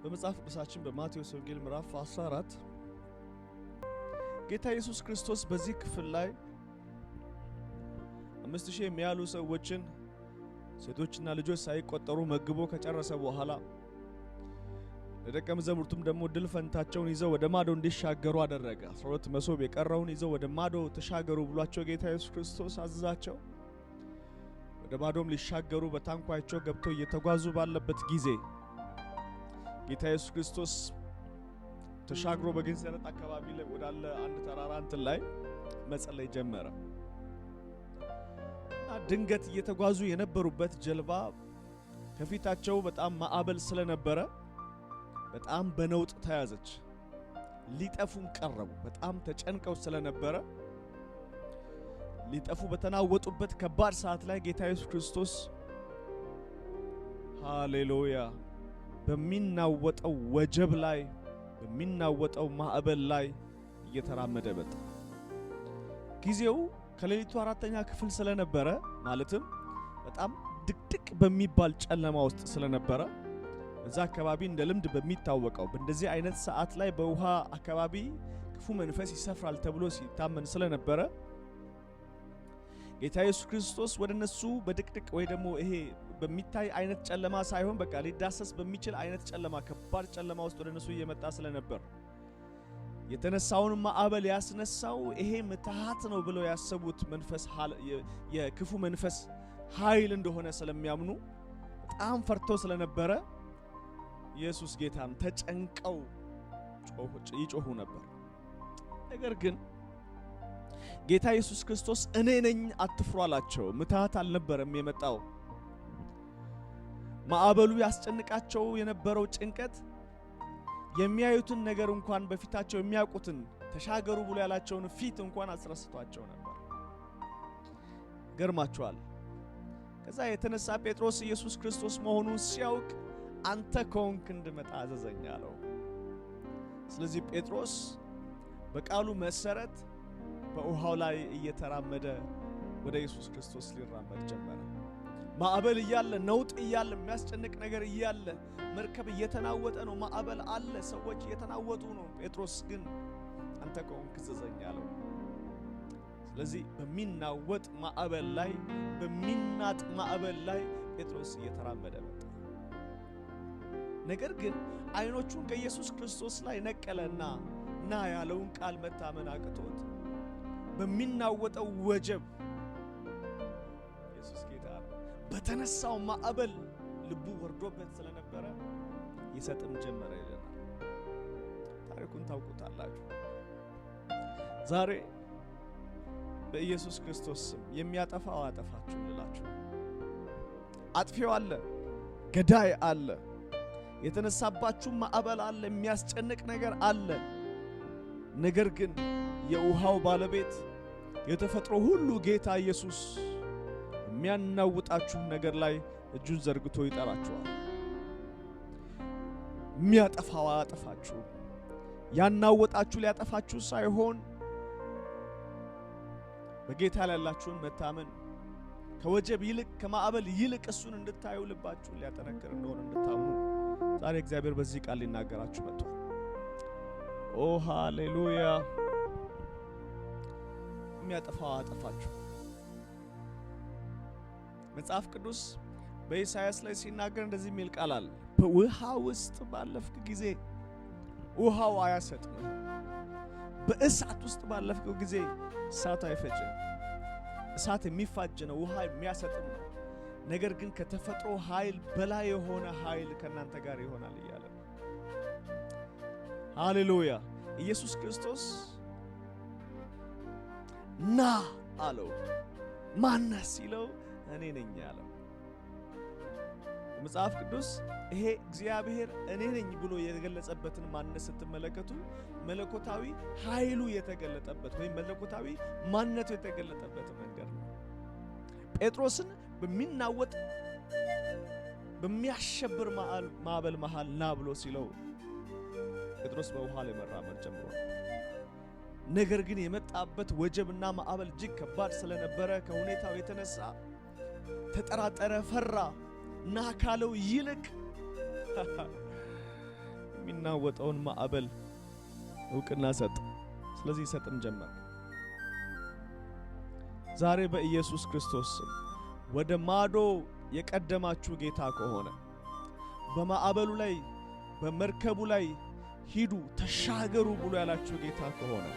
በመጽሐፍ ቅዱሳችን በማቴዎስ ወንጌል ምዕራፍ 14 ጌታ ኢየሱስ ክርስቶስ በዚህ ክፍል ላይ 5000 የሚያሉ ሰዎችን ሴቶችና ልጆች ሳይቆጠሩ መግቦ ከጨረሰ በኋላ ለደቀ መዛሙርቱም ደግሞ ድል ፈንታቸውን ይዘው ወደ ማዶ እንዲሻገሩ አደረገ። 12 መሶብ የቀረውን ይዘው ወደ ማዶ ተሻገሩ ብሏቸው ጌታ ኢየሱስ ክርስቶስ አዘዛቸው። ወደ ማዶም ሊሻገሩ በታንኳቸው ገብተው እየተጓዙ ባለበት ጊዜ ጌታ ኢየሱስ ክርስቶስ ተሻግሮ በጌንሳሬጥ አካባቢ ላይ ወዳለ አንድ ተራራ እንትን ላይ መጸለይ ጀመረ። እና ድንገት እየተጓዙ የነበሩበት ጀልባ ከፊታቸው በጣም ማዕበል ስለነበረ በጣም በነውጥ ተያዘች። ሊጠፉም ቀረቡ። በጣም ተጨንቀው ስለነበረ ሊጠፉ በተናወጡበት ከባድ ሰዓት ላይ ጌታ ኢየሱስ ክርስቶስ ሃሌሉያ በሚናወጠው ወጀብ ላይ በሚናወጠው ማዕበል ላይ እየተራመደ መጣ። ጊዜው ከሌሊቱ 4ኛ ክፍል ስለነበረ ማለትም በጣም ድቅድቅ በሚባል ጨለማ ውስጥ ስለነበረ እዛ አካባቢ እንደ ልምድ በሚታወቀው በእንደዚህ አይነት ሰዓት ላይ በውሃ አካባቢ ክፉ መንፈስ ይሰፍራል ተብሎ ሲታመን ስለነበረ ጌታ ኢየሱስ ክርስቶስ ወደ እነሱ በድቅድቅ ወይ ደግሞ ይሄ በሚታይ አይነት ጨለማ ሳይሆን በቃ ሊዳሰስ በሚችል አይነት ጨለማ ከባድ ጨለማ ውስጥ ወደ እነሱ እየመጣ ስለነበር የተነሳውን ማዕበል ያስነሳው ይሄ ምትሃት ነው ብለው ያሰቡት መንፈስ የክፉ መንፈስ ኃይል እንደሆነ ስለሚያምኑ በጣም ፈርተው ስለነበረ ኢየሱስ ጌታን ተጨንቀው ይጮሁ ነበር። ነገር ግን ጌታ ኢየሱስ ክርስቶስ እኔ ነኝ አትፍሩ አላቸው። ምትሃት አልነበረም የመጣው። ማዕበሉ ያስጨንቃቸው የነበረው ጭንቀት የሚያዩትን ነገር እንኳን በፊታቸው የሚያውቁትን ተሻገሩ ብሎ ያላቸውን ፊት እንኳን አስረስቷቸው ነበር። ገርማቸዋል። ከዛ የተነሳ ጴጥሮስ ኢየሱስ ክርስቶስ መሆኑን ሲያውቅ አንተ ከሆንክ እንድመጣ አዘዘኝ አለው። ስለዚህ ጴጥሮስ በቃሉ መሰረት በውሃው ላይ እየተራመደ ወደ ኢየሱስ ክርስቶስ ሊራመድ ጀመረ። ማዕበል እያለ ነውጥ እያለ የሚያስጨንቅ ነገር እያለ መርከብ እየተናወጠ ነው፣ ማዕበል አለ፣ ሰዎች እየተናወጡ ነው። ጴጥሮስ ግን አንተ ከሆንክ እዘዘኝ አለው። ስለዚህ በሚናወጥ ማዕበል ላይ በሚናጥ ማዕበል ላይ ጴጥሮስ እየተራመደ መጣ። ነገር ግን አይኖቹን ከኢየሱስ ክርስቶስ ላይ ነቀለና ና ያለውን ቃል መታመን አቅቶት በሚናወጠው ወጀብ ኢየሱስ ጌታ ነው፣ በተነሳው ማዕበል ልቡ ወርዶበት ስለነበረ ይሰጥም ጀመረ ይለናል። ታሪኩን ታውቁታላችሁ። ዛሬ በኢየሱስ ክርስቶስ ስም የሚያጠፋው አያጠፋችሁ ልላችሁ። አጥፊው አለ፣ ገዳይ አለ፣ የተነሳባችሁ ማዕበል አለ፣ የሚያስጨንቅ ነገር አለ። ነገር ግን የውሃው ባለቤት የተፈጥሮ ሁሉ ጌታ ኢየሱስ የሚያናውጣችሁ ነገር ላይ እጁን ዘርግቶ ይጠራችኋል። የሚያጠፋው አያጠፋችሁ። ያናወጣችሁ ሊያጠፋችሁ ሳይሆን በጌታ ላይ ያላችሁን መታመን ከወጀብ ይልቅ ከማዕበል ይልቅ እሱን እንድታዩ ልባችሁን ሊያጠነክር እንደሆነ እንድታምኑ ዛሬ እግዚአብሔር በዚህ ቃል ሊናገራችሁ መጥቷል። ኦ ሃሌሉያ! የሚያጠፋው አያጠፋችሁ። መጽሐፍ ቅዱስ በኢሳይያስ ላይ ሲናገር እንደዚህ የሚል ቃል አለ። በውሃ ውስጥ ባለፍክ ጊዜ ውሃው አያሰጥምህ፣ በእሳት ውስጥ ባለፍክ ጊዜ እሳቱ አይፈጅም። እሳት የሚፋጅ ነው፣ ውሃ የሚያሰጥም ነው። ነገር ግን ከተፈጥሮ ኃይል በላይ የሆነ ኃይል ከእናንተ ጋር ይሆናል እያለ ነው። ሃሌሉያ! ኢየሱስ ክርስቶስ ና አለው። ማነህ ሲለው እኔ ነኝ አለው። መጽሐፍ ቅዱስ ይሄ እግዚአብሔር እኔ ነኝ ብሎ የገለጸበትን ማንነት ስትመለከቱ መለኮታዊ ኃይሉ የተገለጠበት ወይም መለኮታዊ ማንነቱ የተገለጠበት መንገድ ነው። ጴጥሮስን በሚናወጥ በሚያሸብር ማዕበል መሃል ና ብሎ ሲለው ጴጥሮስ በውሃ ላይ መራመድ ጀምሯል። ነገር ግን የመጣበት ወጀብና ማዕበል እጅግ ከባድ ስለነበረ ከሁኔታው የተነሳ ተጠራጠረ፣ ፈራ። ና ካለው ይልቅ የሚናወጠውን ማዕበል እውቅና ሰጥ። ስለዚህ ይሰጥም ጀመር። ዛሬ በኢየሱስ ክርስቶስ ስም ወደ ማዶ የቀደማችሁ ጌታ ከሆነ፣ በማዕበሉ ላይ፣ በመርከቡ ላይ ሂዱ ተሻገሩ ብሎ ያላችሁ ጌታ ከሆነ፣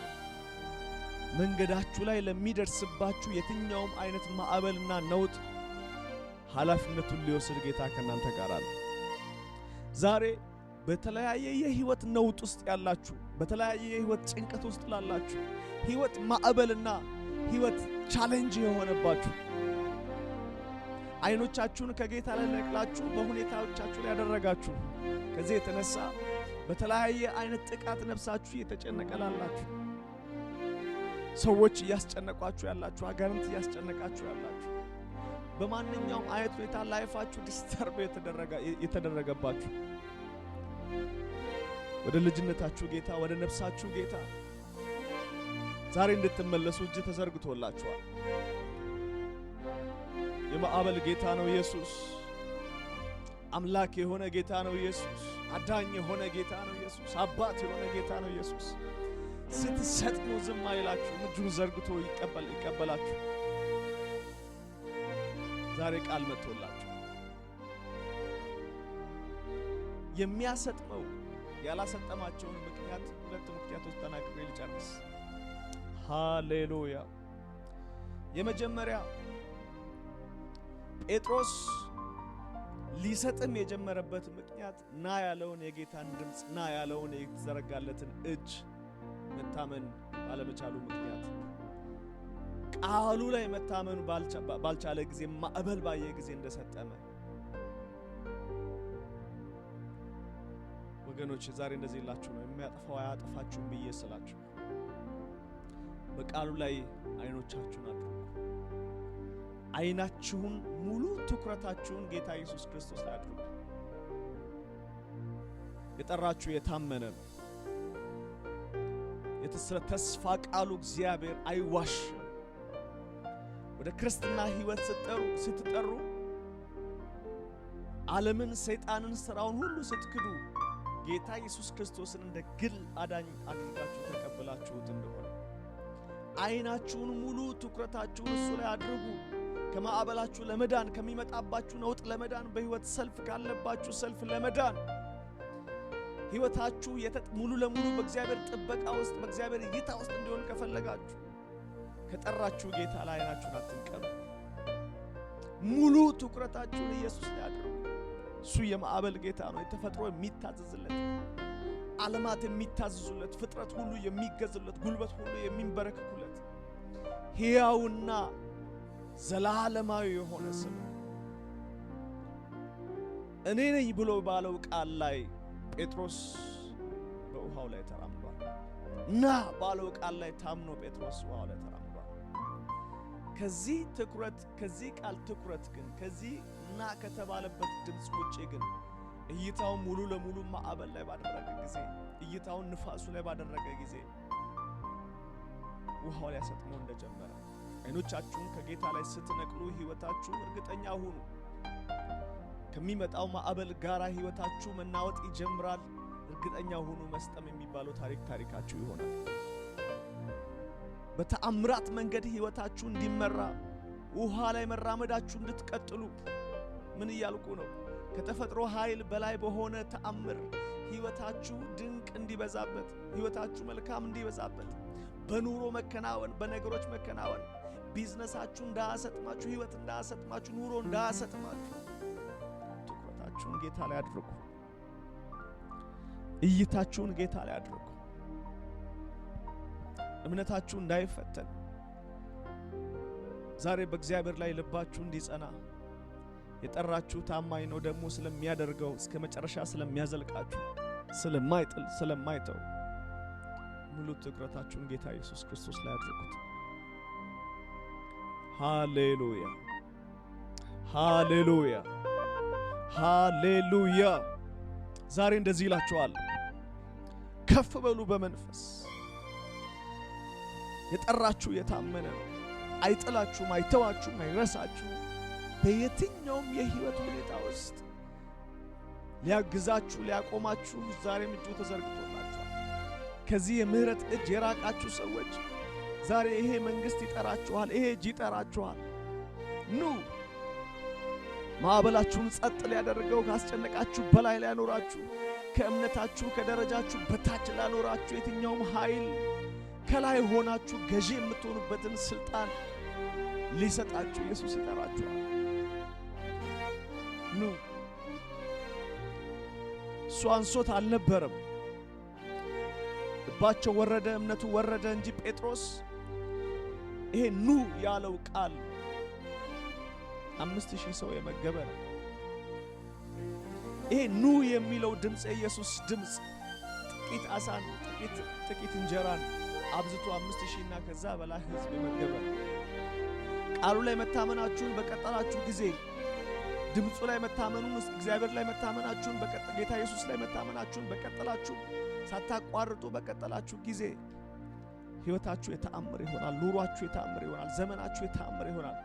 መንገዳችሁ ላይ ለሚደርስባችሁ የትኛውም አይነት ማዕበልና ነውጥ ኃላፊነቱን ሊወስድ ጌታ ከእናንተ ጋር አለ። ዛሬ በተለያየ የህይወት ነውጥ ውስጥ ያላችሁ፣ በተለያየ የህይወት ጭንቀት ውስጥ ላላችሁ፣ ህይወት ማዕበልና ህይወት challenge የሆነባችሁ፣ አይኖቻችሁን ከጌታ ላይ ነቅላችሁ በሁኔታዎቻችሁ ላይ ያደረጋችሁ፣ ከዚህ የተነሳ በተለያየ አይነት ጥቃት ነፍሳችሁ እየተጨነቀ ላላችሁ፣ ሰዎች እያስጨነቋችሁ ያላችሁ፣ አጋንንት እያስጨነቃችሁ ያላችሁ፣ በማንኛውም አይነት ሁኔታ life ኣችሁ disturb የተደረገባችሁ፣ ወደ ልጅነታችሁ ጌታ፣ ወደ ነፍሳችሁ ጌታ ዛሬ እንድትመለሱ እጅ ተዘርግቶላችኋል። የማዕበል ጌታ ነው ኢየሱስ። አምላክ የሆነ ጌታ ነው ኢየሱስ። አዳኝ የሆነ ጌታ ነው ኢየሱስ። አባት የሆነ ጌታ ነው ኢየሱስ። ስትሰጥሙ ዝም አይላችሁ፣ እጁን ዘርግቶ ይቀበላችሁ። ዛሬ ቃል መጥቶላችሁ የሚያሰጥመው ያላሰጠማቸውን ምክንያት ሁለት ምክንያቶች ተናግሬ ልጨርስ። ሃሌሉያ። የመጀመሪያ፣ ጴጥሮስ ሊሰጥም የጀመረበት ምክንያት ና ያለውን የጌታን ድምፅ፣ ና ያለውን የተዘረጋለትን እጅ መታመን ባለመቻሉ ምክንያት፣ ቃሉ ላይ መታመኑ ባልቻለ ጊዜ፣ ማዕበል ባየ ጊዜ እንደሰጠመ። ወገኖች፣ ዛሬ እንደዚህ ላችሁ ነው፣ የሚያጠፋው አያጠፋችሁም ብዬ ስላችሁ በቃሉ ላይ አይኖቻችሁን አድርጉ። አይናችሁን፣ ሙሉ ትኩረታችሁን ጌታ ኢየሱስ ክርስቶስ ላይ አድርጉ። የጠራችሁ የታመነ ነው። የተስፋ ቃሉ እግዚአብሔር አይዋሽም። ወደ ክርስትና ሕይወት ስትጠሩ፣ ዓለምን፣ ሰይጣንን፣ ስራውን ሁሉ ስትክዱ፣ ጌታ ኢየሱስ ክርስቶስን እንደ ግል አዳኝ አድርጋችሁ ተቀብላችሁት እንደሆነ አይናችሁን፣ ሙሉ ትኩረታችሁን እሱ ላይ አድርጉ። ከማዕበላችሁ ለመዳን፣ ከሚመጣባችሁ ነውጥ ለመዳን፣ በሕይወት ሰልፍ ካለባችሁ ሰልፍ ለመዳን፣ ሕይወታችሁ ሙሉ ለሙሉ በእግዚአብሔር ጥበቃ ውስጥ፣ በእግዚአብሔር እይታ ውስጥ እንዲሆን ከፈለጋችሁ ከጠራችሁ ጌታ ላይ አይናችሁን አትንቀሉ። ሙሉ ትኩረታችሁን ኢየሱስ ላይ አድርጉ። እሱ የማዕበል ጌታ ነው። የተፈጥሮ የሚታዘዝለት፣ ዓለማት የሚታዘዙለት፣ ፍጥረት ሁሉ የሚገዙለት፣ ጉልበት ሁሉ የሚንበረከኩለት ሕያውና ዘላለማዊ የሆነ ስም፣ እኔ ነኝ ብሎ ባለው ቃል ላይ ጴጥሮስ በውሃው ላይ ተራምዷል። ና ባለው ቃል ላይ ታምኖ ጴጥሮስ ውሃው ላይ ተራምዷል። ከዚህ ትኩረት፣ ከዚህ ቃል ትኩረት ግን፣ ከዚህ ና ከተባለበት ድምፅ ውጭ ግን እይታውን ሙሉ ለሙሉ ማዕበል ላይ ባደረገ ጊዜ፣ እይታውን ንፋሱ ላይ ባደረገ ጊዜ ውሃው ላይ ሰጥሞ እንደጀመረ፣ አይኖቻችሁን ከጌታ ላይ ስትነቅሉ ህይወታችሁ፣ እርግጠኛ ሁኑ፣ ከሚመጣው ማዕበል ጋራ ህይወታችሁ መናወጥ ይጀምራል። እርግጠኛ ሁኑ፣ መስጠም የሚባለው ታሪክ ታሪካችሁ ይሆናል። በተአምራት መንገድ ህይወታችሁ እንዲመራ፣ ውሃ ላይ መራመዳችሁ እንድትቀጥሉ፣ ምን እያልኩ ነው? ከተፈጥሮ ኃይል በላይ በሆነ ተአምር ህይወታችሁ ድንቅ እንዲበዛበት፣ ህይወታችሁ መልካም እንዲበዛበት፣ በኑሮ መከናወን፣ በነገሮች መከናወን፣ ቢዝነሳችሁ እንዳያሰጥማችሁ፣ ህይወት እንዳያሰጥማችሁ፣ ኑሮ እንዳያሰጥማችሁ ትኩረታችሁን ጌታ ላይ አድርጉ። እይታችሁን ጌታ ላይ አድርጉ። እምነታችሁ እንዳይፈተን፣ ዛሬ በእግዚአብሔር ላይ ልባችሁ እንዲጸና፣ የጠራችሁ ታማኝ ነው፣ ደግሞ ስለሚያደርገው፣ እስከ መጨረሻ ስለሚያዘልቃችሁ፣ ስለማይጥል፣ ስለማይተው ሙሉ ትኩረታችሁን ጌታ ኢየሱስ ክርስቶስ ላይ አድርጉት። ሃሌሉያ፣ ሃሌሉያ፣ ሃሌሉያ። ዛሬ እንደዚህ ይላችኋል፣ ከፍ በሉ በመንፈስ። የጠራችሁ የታመነ ነው። አይጥላችሁም፣ አይተዋችሁም፣ አይረሳችሁም። በየትኛውም የህይወት ሁኔታ ውስጥ ሊያግዛችሁ ሊያቆማችሁ ዛሬም እጁ ተዘርግቶላችኋል። ከዚህ የምህረት እጅ የራቃችሁ ሰዎች ዛሬ ይሄ መንግስት ይጠራችኋል፣ ይሄ እጅ ይጠራችኋል። ኑ። ማዕበላችሁን ጸጥ ሊያደርገው፣ ካስጨነቃችሁ በላይ ሊያኖራችሁ፣ ከእምነታችሁ ከደረጃችሁ በታች ላኖራችሁ የትኛውም ኃይል ከላይ ሆናችሁ ገዢ የምትሆኑበትን ስልጣን ሊሰጣችሁ ኢየሱስ ይጠራችኋል። ኑ። እሱ አንሶት አልነበረም። ልባቸው ወረደ፣ እምነቱ ወረደ እንጂ ጴጥሮስ ይሄ ኑ ያለው ቃል 5000 ሰው የመገበ ነው። ይሄ ኑ የሚለው ድምፅ፣ የኢየሱስ ድምፅ፣ ጥቂት አሳን ጥቂት ጥቂት እንጀራን አብዝቶ 5000 እና ከዛ በላይ ሕዝብ የመገበ ነው። ቃሉ ላይ መታመናችሁን በቀጠላችሁ ጊዜ፣ ድምፁ ላይ መታመኑን፣ እግዚአብሔር ላይ መታመናችሁን፣ ጌታ ኢየሱስ ላይ መታመናችሁን በቀጠላችሁ፣ ሳታቋርጡ በቀጠላችሁ ጊዜ ሕይወታችሁ የተአምር ይሆናል። ኑሯችሁ የተአምር ይሆናል። ዘመናችሁ የተአምር ይሆናል።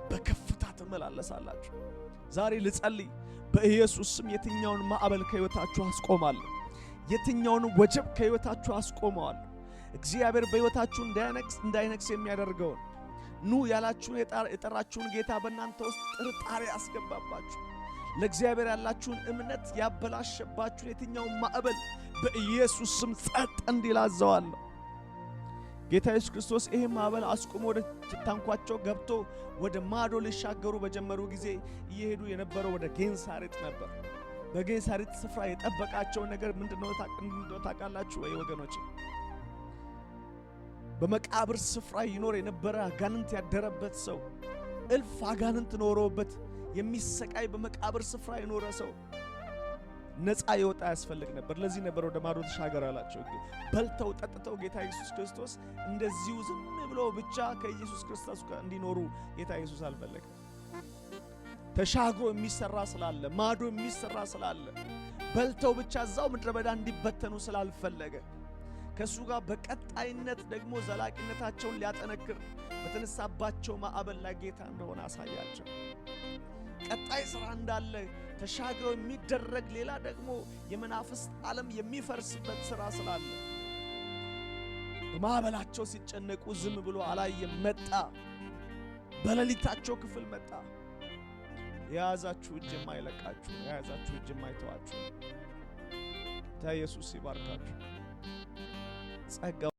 በከፍታ ትመላለሳላችሁ። ዛሬ ልጸልይ። በኢየሱስ ስም የትኛውን ማዕበል ከሕይወታችሁ አስቆማለሁ። የትኛውን ወጀብ ከሕይወታችሁ አስቆመዋለሁ። እግዚአብሔር በሕይወታችሁ እንዳይነግስ እንዳይነግስ የሚያደርገውን፣ ኑ ያላችሁን የጠራችሁን ጌታ በእናንተ ውስጥ ጥርጣሬ ያስገባባችሁ፣ ለእግዚአብሔር ያላችሁን እምነት ያበላሸባችሁን የትኛውን ማዕበል በኢየሱስ ስም ጸጥ እንዲል አዘዋለሁ። ጌታ ኢየሱስ ክርስቶስ ይሄ ማዕበል አስቆሞ ወደ ታንኳቸው ገብቶ ወደ ማዶ ሊሻገሩ በጀመሩ ጊዜ እየሄዱ የነበረው ወደ ጌንሳሬጥ ነበር። በጌንሳሬጥ ስፍራ የጠበቃቸው ነገር ምንድነው ታውቃላችሁ ወይ ወገኖች? በመቃብር ስፍራ ይኖር የነበረ አጋንንት ያደረበት ሰው፣ እልፍ አጋንንት ኖሮበት የሚሰቃይ፣ በመቃብር ስፍራ የኖረ ሰው ነፃ የወጣ ያስፈልግ ነበር። ለዚህ ነበር ወደ ማዶ ተሻገር አላቸው። በልተው ጠጥተው ጌታ ኢየሱስ ክርስቶስ እንደዚሁ ዝም ብሎ ብቻ ከኢየሱስ ክርስቶስ ጋር እንዲኖሩ ጌታ ኢየሱስ አልፈለገም። ተሻግሮ የሚሰራ ስላለ፣ ማዶ የሚሰራ ስላለ፣ በልተው ብቻ እዛው ምድረ በዳ እንዲበተኑ ስላልፈለገ፣ ከእሱ ጋር በቀጣይነት ደግሞ ዘላቂነታቸውን ሊያጠነክር በተነሳባቸው ማዕበል ላይ ጌታ እንደሆነ አሳያቸው። ቀጣይ ስራ እንዳለ፣ ተሻግረው የሚደረግ ሌላ ደግሞ የመናፍስት ዓለም የሚፈርስበት ስራ ስላለ በማዕበላቸው ሲጨነቁ ዝም ብሎ አላየም። መጣ። በሌሊታቸው ክፍል መጣ። የያዛችሁ እጅ የማይለቃችሁ፣ የያዛችሁ እጅ የማይተዋችሁ። ጌታ ኢየሱስ ይባርካችሁ። ጸጋው